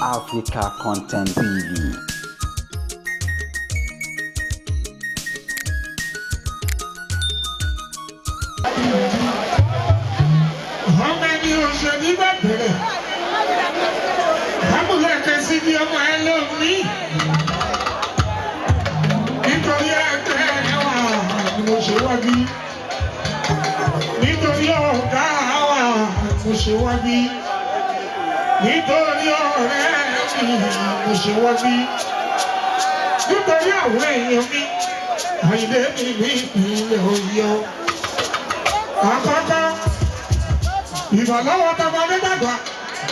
Africa Content TV. Ọmọ ẹni òṣèlú bá bẹ̀rẹ̀. Àbúrò kẹsí bí ọmọ ẹ lómi. Nítorí ẹgbẹ́ wa ni mo ṣe wá bí. Nítorí ọ̀gá wa mo ṣe wá bí. Nítorí ọ̀rẹ́ mi mo ṣe wá bí. Nítorí àwọn èèyàn mi, Àyìndé mi ní ìpínlẹ̀ Ọ̀yọ́. Àkọ́kọ́ ìrànlọ́wọ́ tọmọdé dàgbà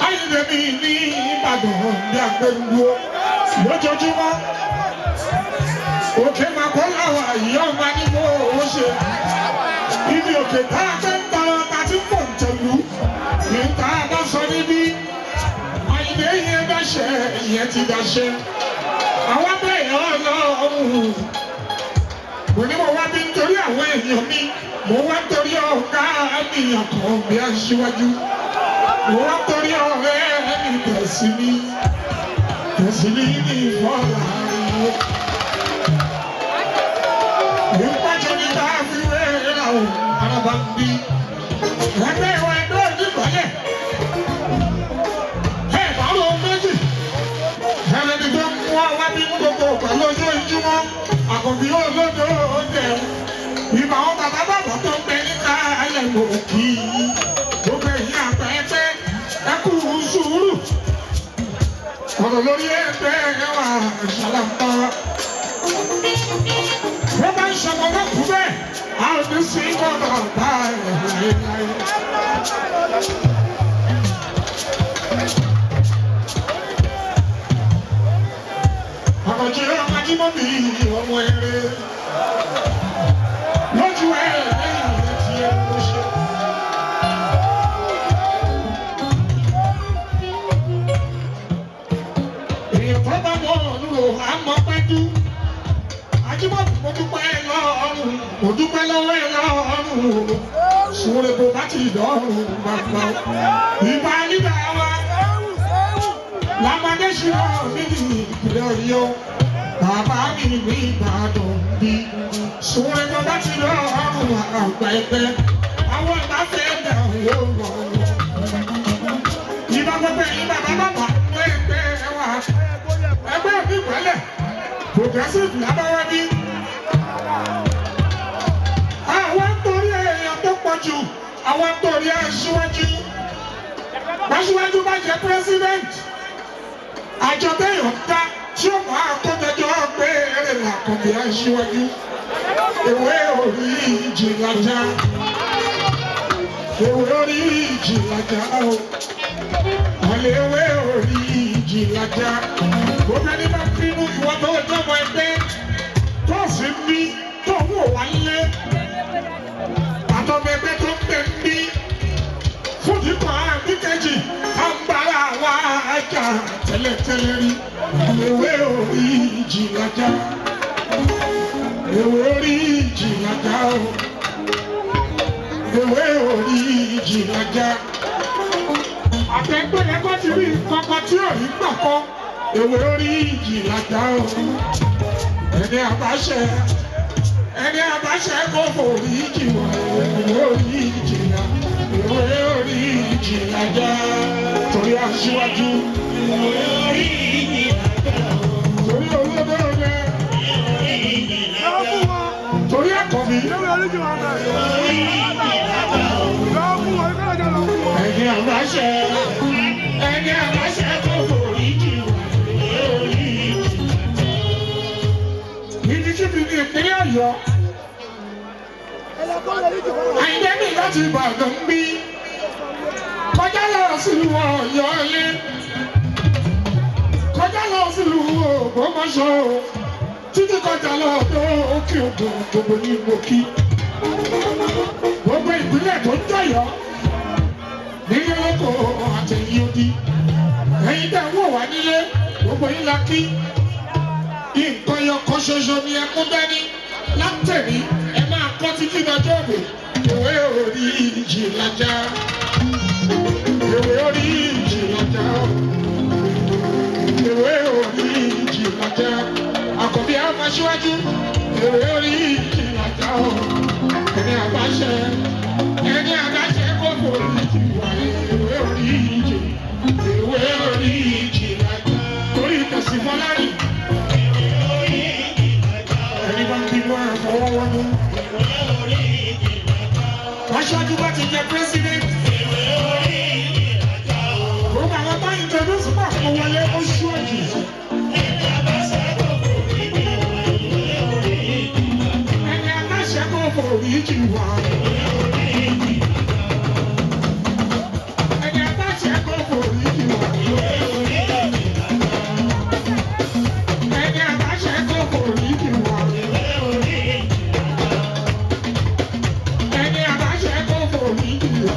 Àyìndé mi ní Ìbàdàn bí agbẹ́rúgbó lójoojúmọ́. Òkè màkó làwà yìí ọmọ nígbò ó ṣe. Ibi òkè tá a fẹ́ ń tọrọ ta ti ń pọ̀ tẹ̀lú. Ìta bá sọ níbí, Àyìndé yẹn dáṣẹ, ìyẹn ti dáṣẹ. Àwọn bẹ́ẹ̀ ọlọ́run. Mo ní mo wá bí nítorí àwọn èèyàn mi, mo wá nítorí ọ̀gá mi ọkàn mi aṣíwájú. Mo wá nítorí ọ̀rẹ́ mi tẹ̀sí mi, tẹ̀sí mi ní ìfọ̀lá. Ìpàjọ́ ní bá a fi wéra o, araba ń bí. Ẹgbẹ́ ìwà ẹgbẹ́ òní ìbọ̀lẹ̀. Ẹ bá lọ méjì. Ẹlẹ́ni tó ń mú wa bí gbogbo ọ̀gbà lójoojúmọ́. Àkànbí olódò jẹ. Ìbà àwọn bàbá bàbá tó ń bẹ ní káàlẹ̀ mò kí. Gbogbo ẹ̀yìn àpẹẹpẹ ẹ kú sùúrù. Ọ̀rọ̀ lórí ẹgbẹ́ wa ṣàlàmbá. Wọ́n bá ń ṣọmọ wọn kú bẹ́ẹ̀. A ò ní sí gbọ́dọ̀ bá ẹ̀ láéláé. Àkànjí ọmọ Ajímọ̀bí ọmọ eré. Lójú ẹ̀ lẹ́yìn ẹ̀ tí ẹ ló ṣe. Èèyàn tó bá mọ̀ ọ́nù àmọ́ pẹ́jú. Ajímọ̀bí mo dúpẹ́ lọ́rùn, mo dúpẹ́ lọ́wọ́ ẹ lọ́rùn. Sùnwòrè bò bá ti dọ̀rùn bàbá. Ìbá nígbà wa. Lámàdé ṣùgbọ́n mi ní ìpínlẹ̀ Ọ̀yọ́. Bàbá mi ní Ìbàdàn bí. Sùnwòrè bò bá ti dọ̀rùn àgbà ẹgbẹ́. Àwọn ìbá fẹ́ dà wó lọ. Ìbá gbogbo ẹ̀yin bàbá bàbá ní ẹgbẹ́ wa. Ẹgbẹ́ òbí ìpẹ́lẹ̀. Progressive lábáwá bí. Àwọn ń torí èèyàn tó pọ̀ jù, àwọn ń torí aṣíwájú. Aṣíwájú bá jẹ president. Àjọ téèyàn dá tí ó máa kó jọjọ pé èrè làkànbí aṣíwájú. Ewé orí ìjì lajá. Ewé orí ìjì lajá o. Àlè ewé orí ìjì lajá. Gbogbo ẹni bá bínú ìwọ tó jọmọ ẹgbẹ́ tó sì ń bí tó ń wò wá lé. Àtọmọ ẹgbẹ́ tó ń bẹ ń bí. Fújì kan àbí kejì, à ń bára wa jà tẹ́lẹ̀tẹ́lẹ̀ rí. Ewé orí ìjì lajá. Ewé orí ìjì lajá o. Ewé orí ìjì lajá. Àtẹ̀gbẹ́ ẹ̀kọ́ ti rí kọ́kọ́ tí ò rí gbà kọ́. Ewé orí ìjì lajá o. Ẹni àbáṣẹ ẹni àbáṣẹ kò forí jì wá. Ewé orí ìjì la. Ewé orí ìjì lajá. Torí aṣíwájú. Ewé orí ìjì lajá. Torí olódò rẹ. Torí àkọ́bí. Ẹni àbáṣẹ ẹni àbáṣẹ kò forí jì wá. Ewé orí ìjì lajá. Ìdíjìbì ní ìpínlẹ̀ Ọ̀yọ́. Àyìndé mi láti Ìbàdàn ń bí. Kọjá lọ sílùú Ọ̀yọ́ ilé. Kọjá lọ sílùú Ògbómọ̀ṣọ́. Títí kọjá lọ tó òkè ògùn gbogbo ní Mòkí. Gbogbo ìpínlẹ̀ tó ń jọyọ̀. Nílé lóko àtẹ̀yìn odi. Ẹ̀yin tẹ̀ ń wò wá nílé, gbogbo yín la kí. Nǹkan yọkọ ṣoṣo ni ẹ mú dání látẹ̀mí ẹ máa kọ́ títí dọjọ́ òbò. Ewé orí ìjì lajá. Ewé orí ìjì lajá. Àyìnbó sọ́kà kò wọlé oṣù ọ̀jì. Ẹni aláṣẹ kò forí jì wá. Ẹni aláṣẹ kò forí jì wá. Ẹni aláṣẹ kò forí jì wá. Ẹni aláṣẹ kò forí jì wá.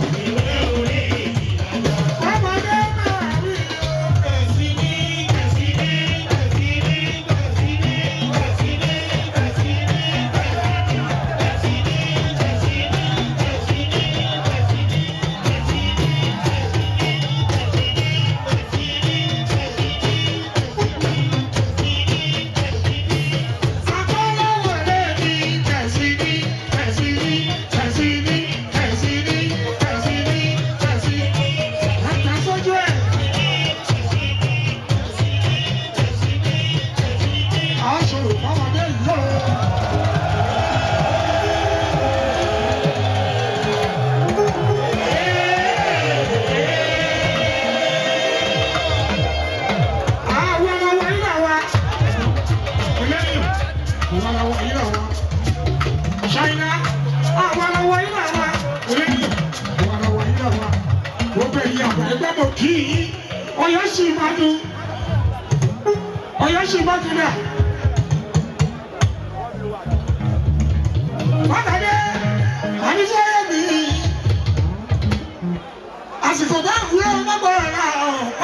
Ọmọdé máa rí o. Akọ́lọ́wọlé mi tẹ̀síní tẹ̀síní tẹ̀síní tẹ̀síní tẹ̀síní tẹ̀síní. Àtàsójú ẹ̀. Aṣọ ìfọwọ́dé yóò. Àwọn ọmọ wa yìí là wá. Lẹ́yìn àwọn ọmọ yìí là wá. Ṣáínà àwọn ọmọ yìí là wá. Lẹ́yìn àwọn ọmọ yìí là wá. Gbogbo ẹ̀yin àwọn ẹgbẹ́ mọ̀ kí yín. Ọ̀yọ́ sì máa dùn. Ọ̀yọ́ sì máa dùn náà. Bàtàdé àníṣe mi. Àsìkò bá wúlò mọ́gbọ́n rà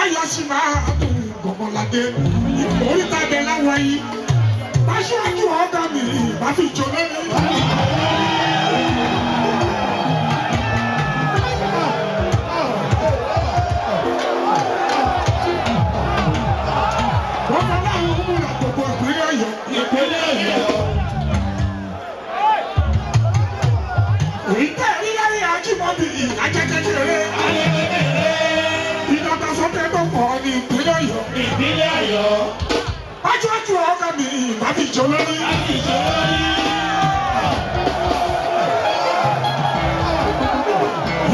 ọ̀yọ́ sì máa dùn gbọ̀ngbọ̀nládé. Oríta bẹ̀ láwọn yìí. Aṣáájú ọ̀gá mi bá fi jọ lórí. Wọ́n bá láwọn múra gbogbo ìpínlẹ̀ Ọ̀yọ́. Ìpínlẹ̀ Ọ̀yọ́. Èyí tẹ̀ rí láyé Ajímọ̀bí ajẹ́kẹ́kẹ́rẹ́. Ìdàgbàsókè tó pọ̀ ní ìpínlẹ̀ Ọ̀yọ́. Ìpínlẹ̀ Ọ̀yọ́. Aṣáájú ọ̀gá mi bá fi jọ lórí.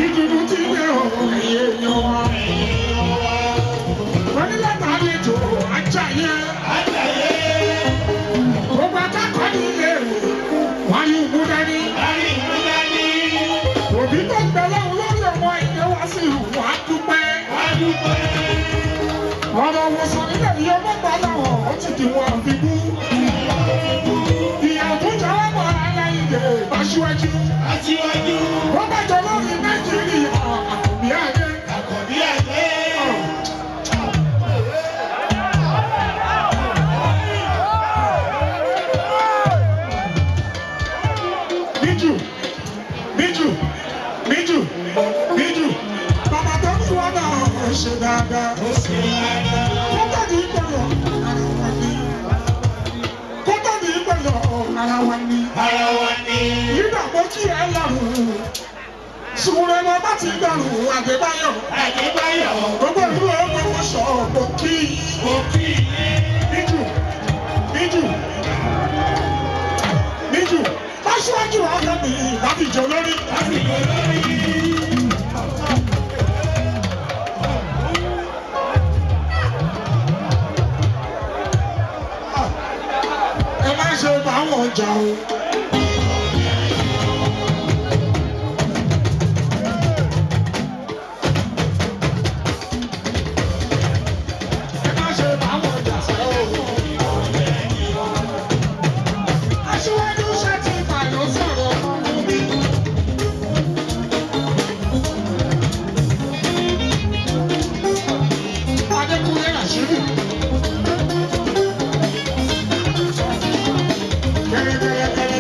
Ìdùnnú ti dé òun èèyàn wa. Wọ́n ní látàrí ètò ajáyé. Àjàyè. Gbogbo akẹ́kọ̀ọ́ ní ilé ìwé. Wọ́n yí ìmú dání. Lárí ìmúdání. Òbí tó ń bẹ lọ́hùn lórí ọmọ ìdè wá sí ìwà dúpẹ́. Wá dúpẹ́. Ọ̀rọ̀ òwòsàn nílẹ̀ yìí ọmọ gbà láwọn ó ti di wọn àfikú. Ìyàwó tó jẹ́ wọ́n mọ̀ aláìlè bá síwájú. Aṣíwájú. Wọ́n bá jọ lórí Nàìjíríà àkùnbí àdé. Àkànbí àgbẹ̀. Níjù níjù níjù níjù. Bàbá tó ń fún ọ náà ṣe dáadáa. Ó ṣe dáadáa. Kótó ní pẹ̀lú ara wa ní. Kótó ní pẹ̀lú ara wa ní. Ara wa ni. Nígbà mo kí ẹ lọ́rùn. Sùnwùrẹ́ lọ bá ti dọ̀rùn Àdébáyọ̀. Àdébáyọ̀. Gbogbo ìlú ọgbọ́n mo sọ mo kí Mo kí yín. níjù níjù níjù. Aṣíwájú ọ̀gá mi láti jọ lórí. Lásìkò lórí. Ẹ má ṣe bá wọn jà o. Ẹ má ṣe bá wọn jà sẹ́ o. Aṣíwájú ṣe ti bàyọ̀ sọ̀rọ̀ fún mi. Adékúnlé Ràṣídì. Gẹ́gẹ́gẹ́gẹ́.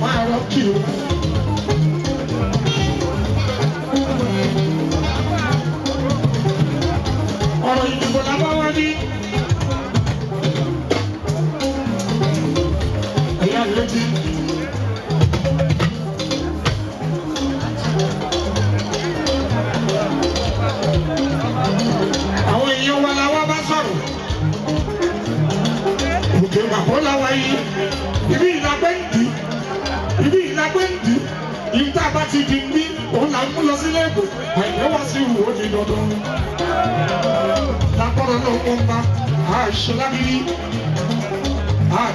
máa rọ kí o. Ọ̀rọ̀ ìdìbò la bá wá ní. Ẹ̀yà létí. Àwọn èèyàn wa la wá bá sọ̀rọ̀. Òkè màbó la wá yìí. Ibi ìlàgbẹ́ ń dì. Ibi ìlàgbẹ́ ń dì. Ibi tá a bá ti di ní òun là ń mú lọ sílé ègbò. Àìní wá sí ìwò di dandan. Lágbọ́dọ̀ ló ń bá àìṣe lágídí.